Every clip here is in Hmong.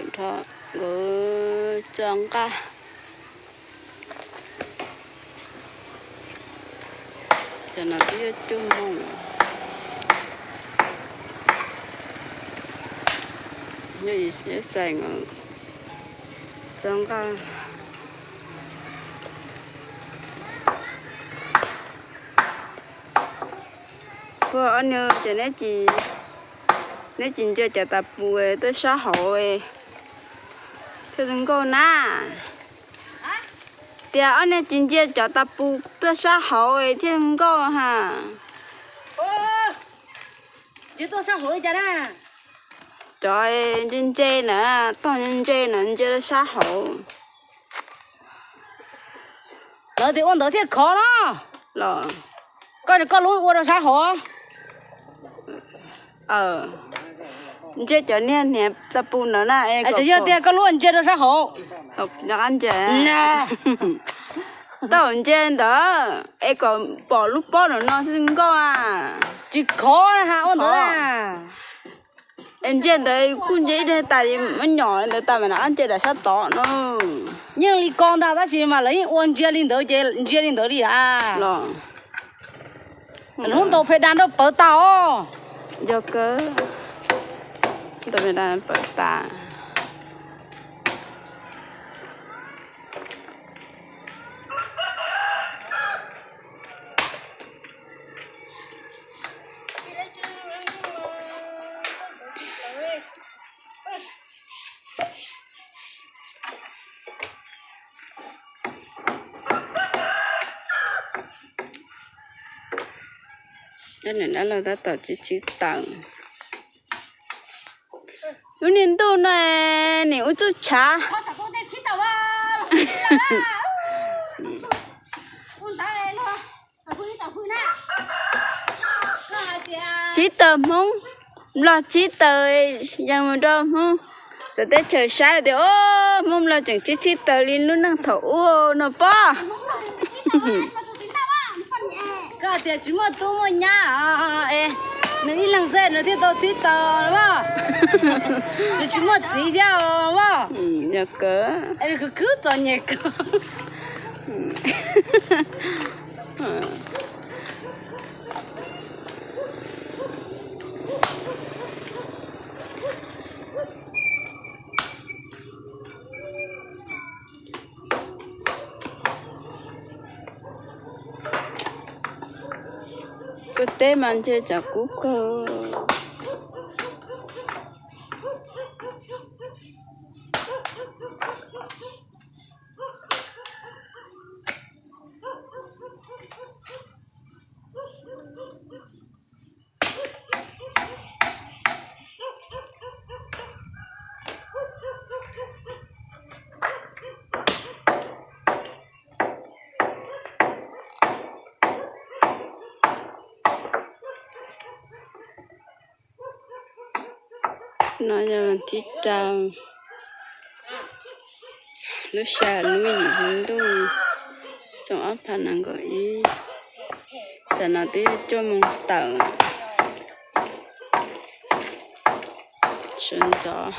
Nkawd tso nqaj. Cov no twb yuav cuaj moos lawm. Yog xais nkawd tso nqaj. Puag ob nws ces neb tsis ntsia cov tas pus tuaj sab hauv thiaj zoo nkauj na. Tias ob niag tsis ntsia cov tas pus tuaj sab hauv thiaj zoo nkauj ha. Cov ntse ntse na, tog ntse ntse na ntsia sab hauv. Lawv tias ua ntawd thiaj khov no. Los koj, koj lub ua rau sab hauv. Ntsia cov niag hniav tas pus ntawd na, yog tias koj lub ntsia rau sab hauv. Tau ntsia ntawd es kom pom lub pob no no xwb nkauj a. Tsis khov ha ua ntawd. Es ntsia ntawd kuj ntsia ib daim tas muab nyom ntawd tas mas nws qab ntsia daim sab tod no. Yeej li ko ntag tab sis mas lawv yeej ua ntsia li ntawd ces ntsia li ntawd li a. Los hnub ntaus phem das nrauj pawv tas os. Yog kawg, ntaus phem das pawv tas. Niam dab laug tab tom tsis txhib taws. Lub niag ntuj no nim ua txuj tshav. Txhib taws Hmoob Nplog, txhib taws yees mus rau Hmoob txawv teb chaws saib tias, o, Hmoob Nplog tseem txhib txhib taws li lub neej thaum ub no pob. Koj tias tsis muaj tub muaj nyab, nws ib leeg xwb nws thiaj tau txhib taws los. Nws tsis muaj txiv thiab los. Yog kawg, nws khwv khwv txom nyem kawg. Kuv teb mas ntshe tsam kub kawg. No yog vas thib rau lub xya lub yim hli ntuj, xyoo ob phav nees nkaum ib. Tam no twb cuaj moos tawm sawv ntxov.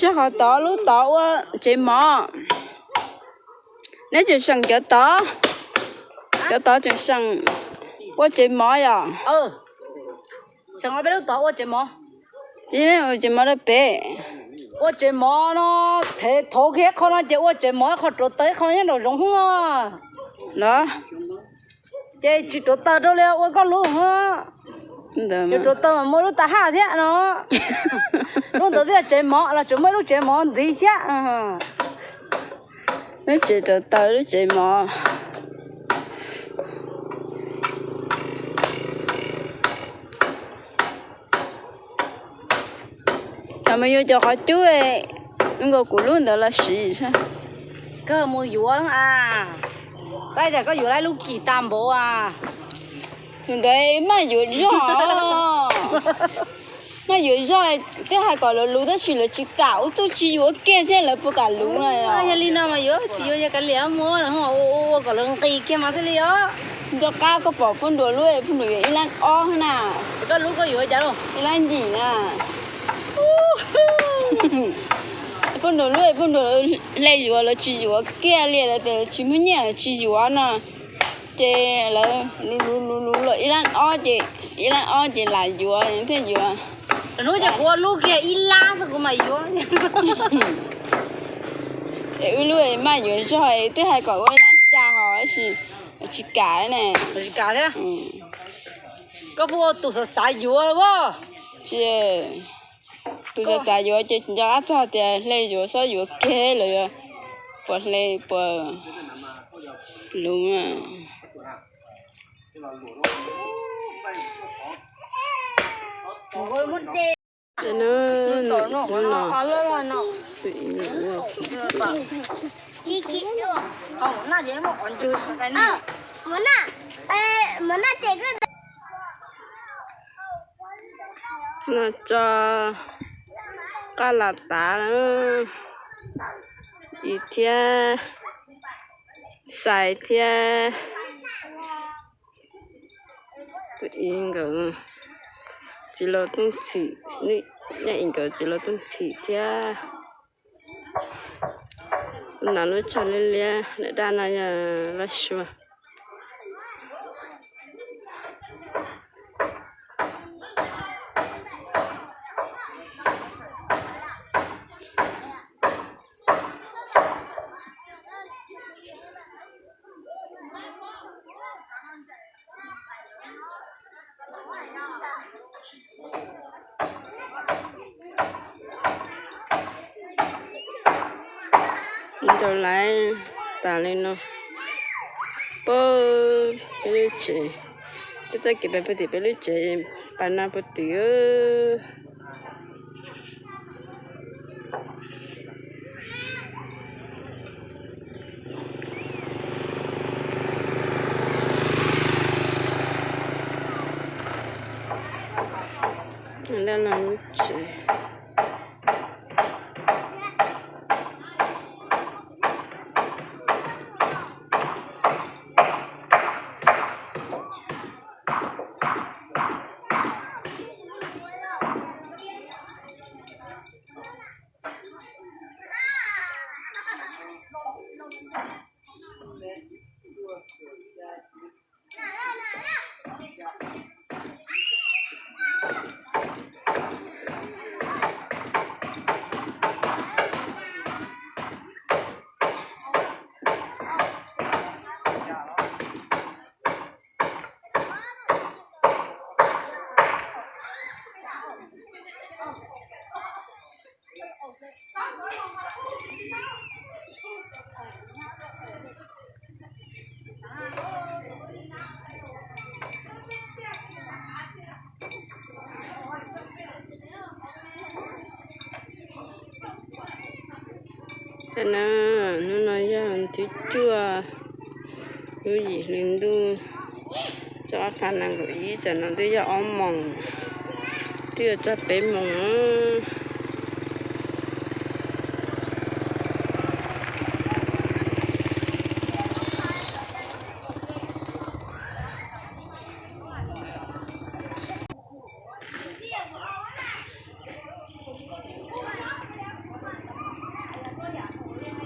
Tsis, qhov tod lub tod ua tsev mov. Neb tseem seem cov tod, cov tod tseem seem ua tsev mov yom? Tseem ua peb lub tod ua tsev mov. Tsev mov rau pem. Ua tsev mov no, thev thauv kiag qho no ces ua tsev mov, qho rauv taws qho nyob nraum zoov hub. No, ces tsis rauv taws rau li ua koj lub. Tsis rauv taws mas muaj lub tav haj thiab no. Lub ntawd twb yog tsev mov los tseem muaj ib lub tsev mov ntxiv thiab. Lub tsev rauv taws lub tsev mov. Cov mus yuav cov qhov cub, nkaus kuv lub ntawd los siv. Koj mus yuav a, pab tias koj yuav lub kim tas npaum a. Tus ntawd maj yuav zog, maj yuav zog, twb hais kom lawv luv tab sis lawv tsis kam, ua txuj tsis yuav kiag thiab lawv puas kam luv na. Yog li no mas yuav tsis yuav yog kav liam mus ua kom lawv nqis kiag mas thiaj li os. Nco qab koj pom poj nruas lub, poj nruas yuav ib lab ob na. Koj lub koj yuav cas los? Ib lab yim na. Poj nruas lub, poj nruas hle yuav lawv tsis yuav kiag li, lawv tias tsis muaj nyiaj tsis yuav no. Ces lawv luv luv luv luv los ib lab ob ces, ib lab ob ces lam yuav thiaj yuav. Hnub ces kuv ua lub kiag ib lab xwb kuv mam yuav. Es wb lub maj yuav zog, twb hais kom ua ib lab xya hos tab sis tsis kam ne. Tsis kam thiab. Koj puas ua tus xav xav yuav los? Tsis, tus xav xav yuav ces nco qab txog tias hle yuav, xob yuav kiag lawv yuav puas hle puas luv. No tso qaj las tav, ib thiab, xais thiab. Ib nkawd txiv laus Tooj Txhim, nyob ib nkawd txiv laus Tooj Txhim thiab. No lub tsho liab liab daj daj no yog laj sua. Ntaus laiv tas li no, pab peb lub tsev, peb txoj kev pab pab tim peb lub tsev pas no puag tim. Dab laug lub tsev. Hnub no yog thib cuaj lub yim hli ntuj, tso ob phav nees nkaum ib, tam no twb yog ob moos, twb yuav txog peb moos.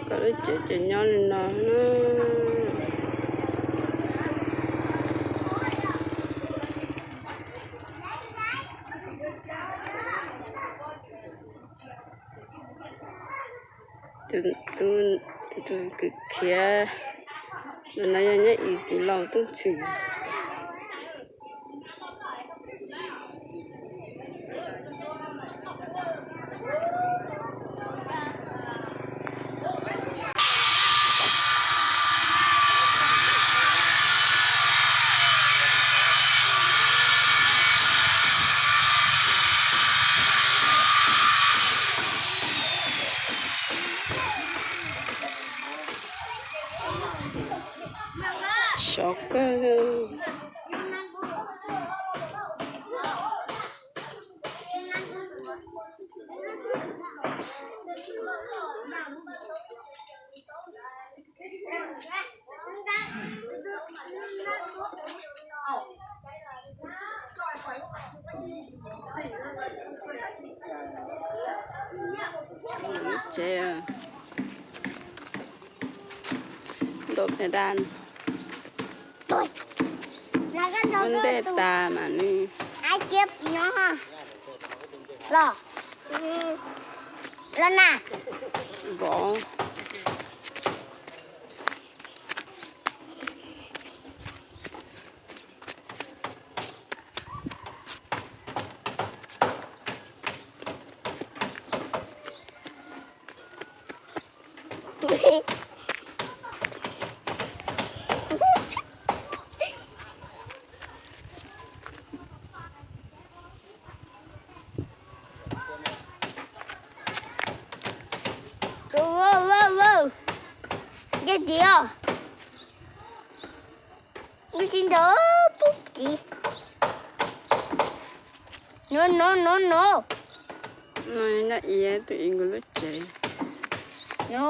Koj lub tsev ces nyob li no na. Tus tub, tus tub kwv khiav. Tus no yog nyob ib txiv laus tub txwm. Sov kawg. Tsev, ntaus pes daj, muab ntej tas mas nws los, los na, vov. Dej tiag. Lub sib ntaus pub tiv. No no no no. No nyob ib tus ib nkaus lub tsev. No,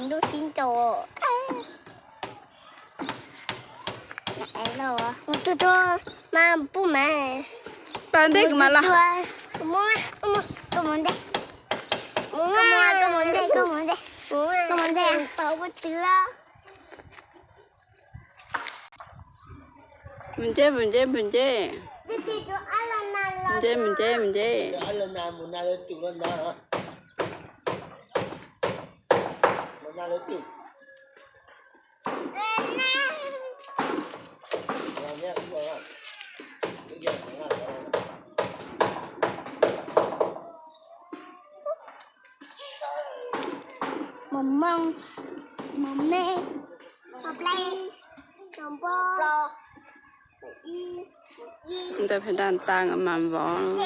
lub sib ntaus. Tus tus mas pub mas. Pas ntej kuv mas los. Koj mus ntej. Koj mus ntej, koj mus ntej. Koj mus ntej, pab pub twv. Mus nce, mus nce, mus nce. Mus nce, mus nce, mus nce. Mos moo, mos me, mos pleb, mos npua, ntawd pheej daj tas mas vov.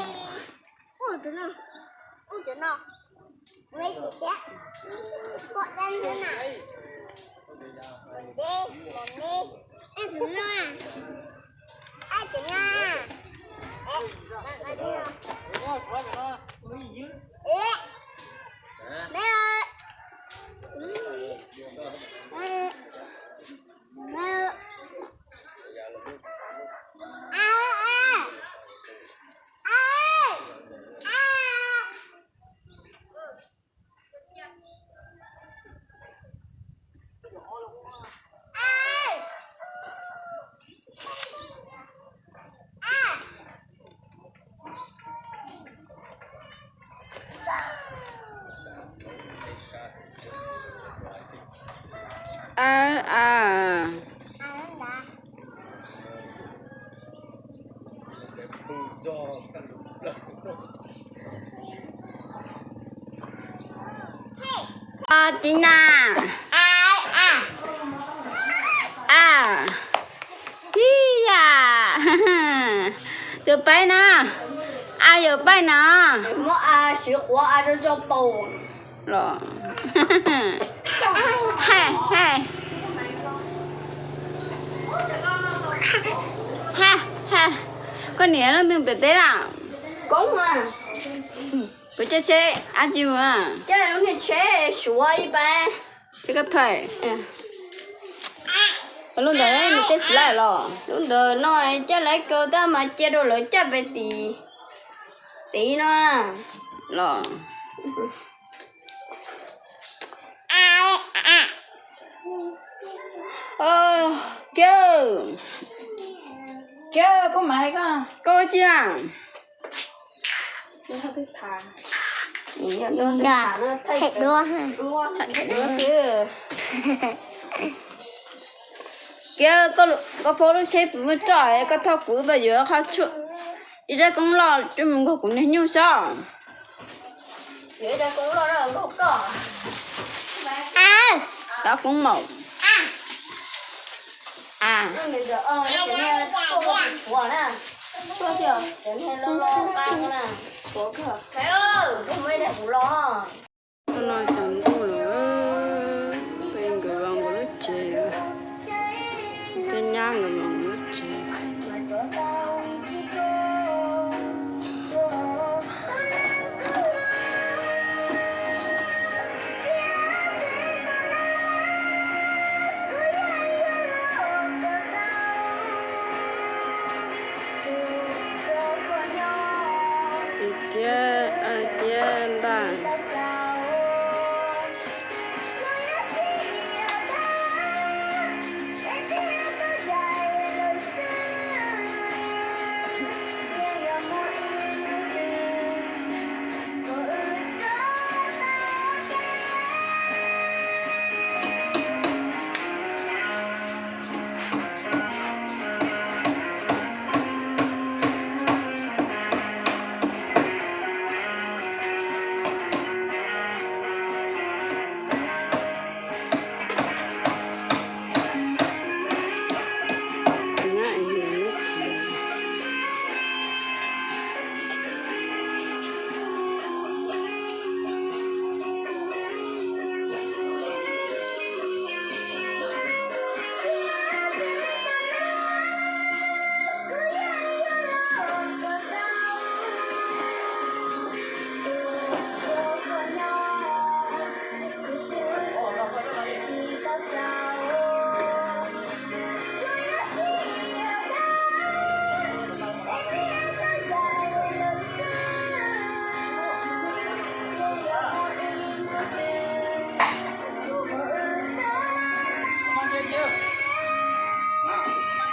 A, a. A, tiv na. A, a. A. Ib yam. Yawm paib na. A, yawm paib na. Muab a siv quav a rau rau paus los. Ha, ha. Ha, ha. Koj niam leej twg pem teb lawm? Koob a. Kuv caij tsheb ab tsi ua. Caij lub niag tsheb Suav ib pab. Tsheb kab thais. Lub ntawd nws caij tsis laij los? Lub ntawd no caij laij kawg tab mas cia rau lawv caij pem tim, tim no los. Kiag, kiag, koj mam hais koj. Koj ua ciaj. Thaij duab, thaij duab xwb. Kiab, koj pab lub tsheb puas muaj roj, koj thauj kuv mus yuav qhov tshuaj, ib rab koob loj coj mus nkaug kuv niag nyuj saib. Yuav ib rab koob loj nkaug koj. Rab koob maum. Hnub no tsaus ntuj lawm, peb nkawd los nkawd lub tsev, peb nyab nkawd los nkawd lub tsev. Tiab, tiab ntaj.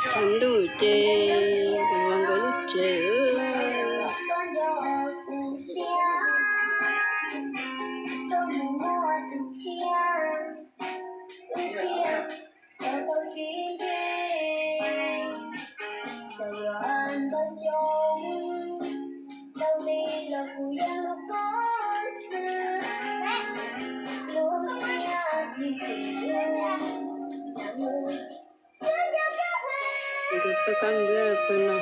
Tsaus ntuj ces nkawd los nkawd lub tsev. Nkawd pawg kab npua pawg no.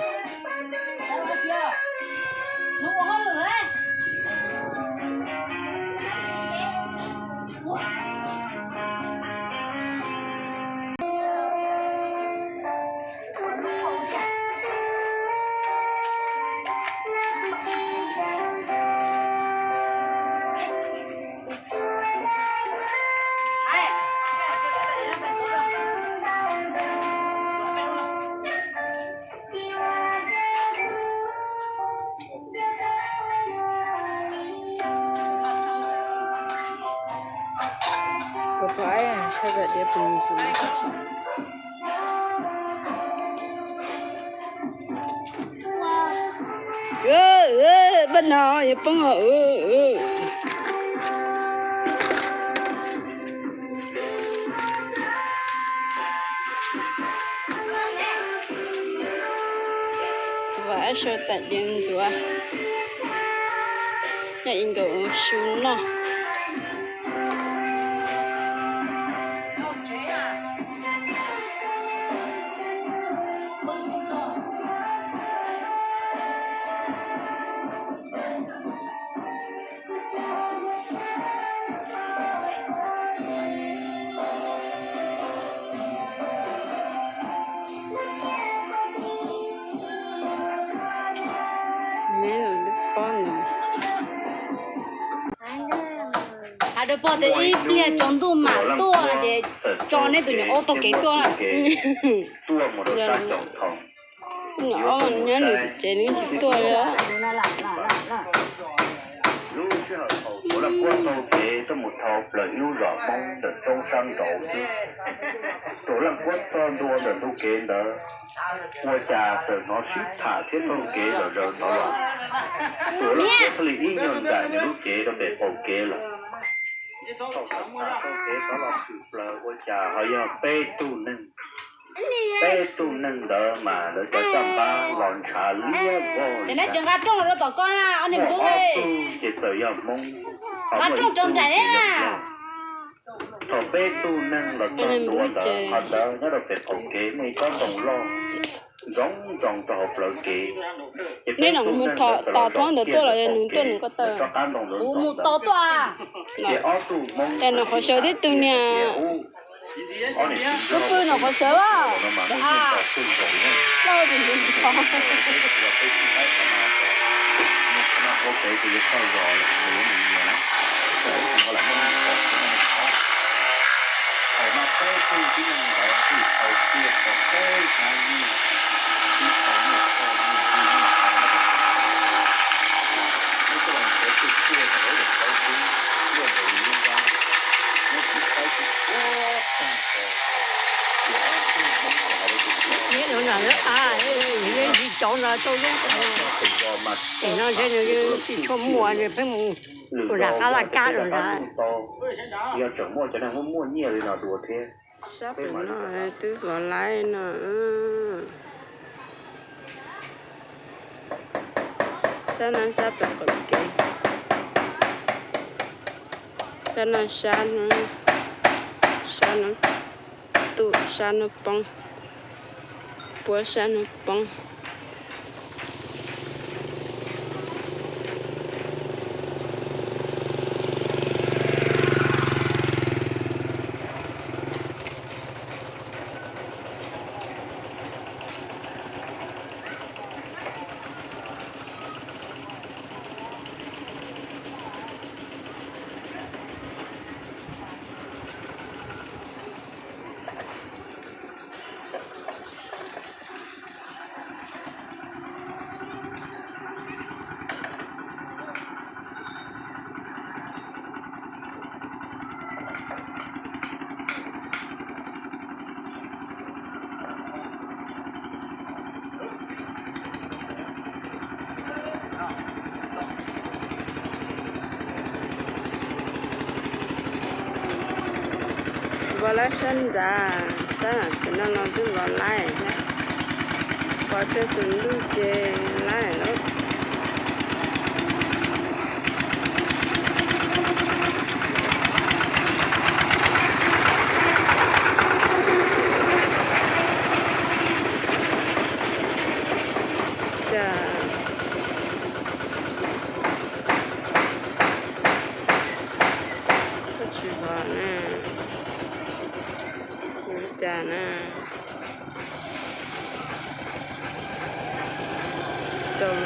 Kuv pom ib tug sab kawm diav pes ntxuav. Pab no yuav poob os. Vam Ab Sau tam diav ntxuav, nyob ib nkaus su noj. Hais rau pog tias ib pliag tsaus ntuj mam tuaj ces tso neb tus nyuam aub taug kev tuaj. Nyuam aub nyob nws tsev nws tsis tuaj li. Lub sij hawm thaum Tuam Leej Kuab taug kev tuaj mus dhau plaws ib lub zos Hmoob ntawm roob sab nraud xwb. Tuam Leej Kuab txog ntua ntawm ntug kev ntawd, ua cas txawm hnov sib tham thiab taug kev zom zaws ntawd los. Tuam Leej Kuab thiaj li ib nyuag ncaim nws lub cev rau pem qaum kev lawm. Thaum sawv tsees taug kev rov los tshwm plaws ua cas ho yog peb tug neeg. Peb tug neeg ntawd mas lawv cov caj npab los ntshav liab vog li cas. Nqa rooj los rau tom ko na, ob niag ntub. Ces txawm yog Hmoob, nqa rooj rau nraim na. Thaum peb tug neeg los txog ntua ntawd, qhov ntawd nyob rau pem qaum kev muaj ib tsob ntoo loj ntsoov ntsoov rau hauv plawv kev. Ces peb tug neeg ntawd tos Hmoob ntawd tuaj los nws tuaj nws ko taw, kuv mus tos tuaj. Ces ob tug Hmoob, ces nws qhov sawv tib tug niag, ob niag pw pw nws qhov sawv os. Nyob no nram lawv qab, yus yeej tsis cov ntawd tau lub, no ntshe nws tsis tshua muaj, pheej mus ua zam qab laj kab los ntawd. Yog tseem muaj cov neeg muaj muaj nyiaj li no dua thiab. Sab pem no twb los laib no. Sab no sab pem qaum kev. Sab no sab hnub, sab hnub tuj, sab hnub poob, puab sab hnub poob. Los laib sab ntxa, sab ntawm no los twb los laib thiab. Pov tseg tus ntuj ces laib lawm. Cas koj tsis los na, ua cas na, tsaus